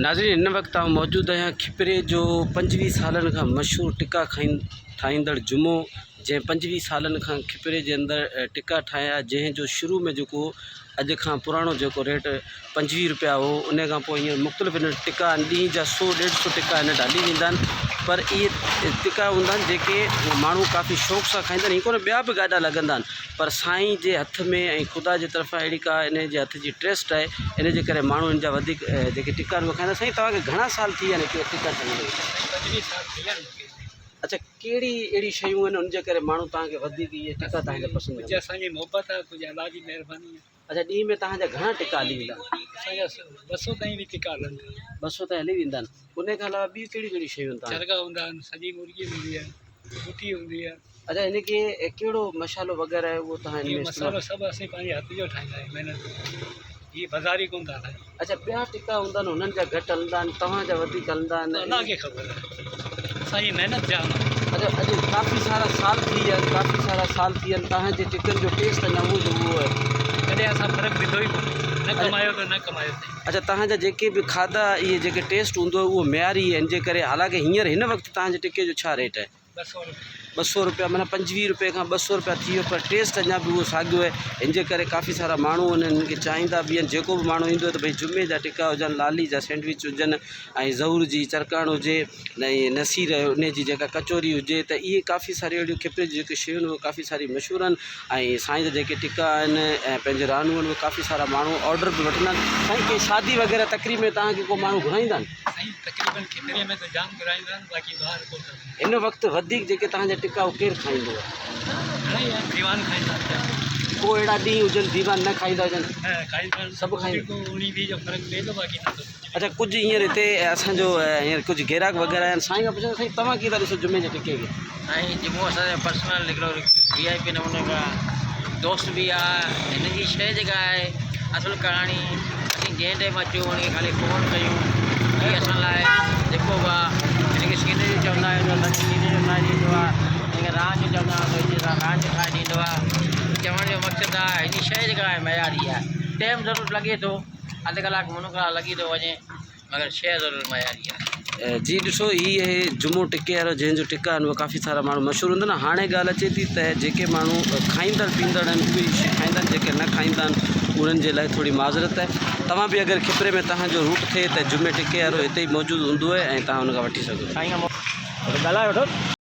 ناظرين هن وقت آئون موجود آهيان کپري جو پنجويهه سالن کان مشهور ٽڪا کائين ٺاهيندڙ جمعو جنهن پنجويهه سالن کان کپري جي اندر ٽڪا ٺاهيا جنهن جو شروع ۾ جيڪو اڄ کان پراڻو جيڪو ريٽ پنجويهه روپيا هو ان کان پوء هينئر مختلف هن ٽڪا آهن ڏينهن جا سو ڏيڍ سو ٽڪا هن ڊالي ويندا آهن پر اهي ٽڪا هوندا آهن جيڪي ماڻهو ڪافي شوق سان کائيندا آهن هي ڪونه ٻيا به گاڏا لڳندا آهن پر سائين جي هٿ ۾ ۽ خدا جي طرفان اهڙي ڪا انهي جي هٿ جي ٽرسٽ آهي ان جي ڪري ماڻهو ان جا وڌيڪ جيڪي ٽڪا آهن اهي کائيندا سائين توهان کي گهڻا سال ٿي ويا آهن هتي ٽڪا ٺاهيندي سائين پنجويهه سال ٿي ويا آهن مون کي اچا ڪهڙي اهڙي شيون آهن ان جي ڪري ماڻهو توهان کي وڌيڪ اهي ٽڪا توهان جا پسند ڪجهه اسان جي محبت آهي ڪجهه الله جي مهرباني آهي اچا ڏينهن ۾ توهان جا گهڻا ٽڪا هلي ويندا آهن اسان جا ٻه سو تائين به ٽڪا هلن ٿا ٻه سو تائين هلي ويندا آهن ان کان علاوه ٻيون ڪهڙيون ڪهڙيون شيون آهن توهان چرغا هوندا آهن سڄي مرغي هوندي آهي ٻوٽي هوندي آهي اچا هن کي ڪهڙو مشالو وغيره آهي اهو توهان هن اهو ۾ استعمال مصالحو سڀ اسين پنهنجي هٿ جو ٺاهيندا آهيون محنت هي بازاري ڪونه ٿا هلن. اچا ٻيا ٽڪا هوندا آهن هنن جا گهٽ هلندا آهن توهان جا وڌيڪ هلندا آهن. الله کي خبر آهي اسان جي محنت جام آهي. اچا اڄ ڪافي سارا سال ٿي ويا آهن ڪافي سارا سال ٿي ويا آهن توهان جي ٽڪن جو ٽيسٽ اڃا اهو جو اهو آهي. ڪڏهن اسان فرق وڌو ئي ڪونهي نه ڪمايو ته نه ڪمايو سائين. اچا توهان جا جيڪي به کاڌا اهي جيڪي ٽيسٽ هوندو آهي اهو معياري آهي ان جي ڪري حالانڪه هينئر هن وقت توهان جي ٽڪي جو ڇا ريٽ آهي؟ ٻه سو روپيا معنيٰ پنجويهه روپئي کان ٻه سو روپيا ٿي ويو پر ٽيسٽ اڃا به اهو ساڳيو آهي ان جي ڪري ڪافي سارا ماڻهو انهن کي چاهيندا به آهن جيڪو به ماڻهو ايندو آهي ته ڀئي جمعي جا ٽڪا هجن لالي جا سينڊوچ هجن ۽ ظهور جي چرڪاڻ هجي ۽ نصير ان جي جيڪا ڪچوري هجي ته اهي ڪافي ساريون اهڙيون کپري جون جيڪي شيون آهن اهي ڪافي ساري مشهور آهن ۽ سائين جا جيڪي ٽڪا آهن ۽ پنهنجي رانون آهن اهي ڪافي سارا ماڻهو آرڊر به وٺندا آهن سائين ڪنهن شادي وغيره تقريب ۾ توهان کي ڪو ماڻهو گهرائيندا آهن سائين تقريبن کپري ۾ ته جام گهرائيندا آهن باقي ٻاهر ڪو نه. هن وقت وڌيڪ جيڪي توهان جا ٽڪا اهو ڪير کائيندو آهي؟ گهڻا ئي آهن ديوان کائيندا آهن پيا. ڪو اهڙا ڏينهن هجن ديوان نه کائيندا هجن؟ نه کائيندا آهن. سڀ کائيندا. ڪو اوڻي ويهه جو فرق پئي ٿو باقي نه ته ڪجهه به. اڇا ڪجهه هينئر هتي اسان جو هينئر ڪجهه گيراڪ وغيره آهن سائين کان پڇان سائين توهان ڪيئن ٿا ڏسو جمعي جي ٽڪي کي؟ سائين جمعو اسان جو پرسنل هڪڙو وي آء پي نموني کا دوست به آ هن جي شيء جيڪا آهي اصل ڪهاڻي اسين جنهن ٽائيم اچون هن کي خالي فون ڪيون هي اسان لاء جيڪو به آ هن کي سينري چوندا آهيون ته اسان کي سينري ٺاهي ڏيندو آ هن کي رانچ چوندا آهيون ته هي رانچ ٺاهي ڏيندو آ چوڻ جو مقصد آ هن جي شيء جيڪا آهي معياري آ ٽائيم ضرور لڳي ٿو اڌ ڪلاڪ منو ڪلاڪ لڳي ٿو وڃي مگر شيء ضرور معياري آهي. جي ڏسو هي اهي جمعو ٽڪي وارو جنهن جو ٽڪا آهن اهي ڪافي سارا ماڻهو مشهور هوندا آهن هاڻي ڳالهه اچي ٿي ته جيڪي ماڻهو کائيندڙ پيئندڙ آهن اهي هي شيء کائيندا آهن جيڪي نه کائيندا آهن انهن جي لاء ٿوري معذرت آهي توهان به اگر کپري ۾ توهان جو روٽ ٿئي ته جمعي ٽڪي وارو هتي ئي موجود هوندو آهي ۽ توهان ان کان وٺي سگهو ٿا. ڳالهائي وٺو.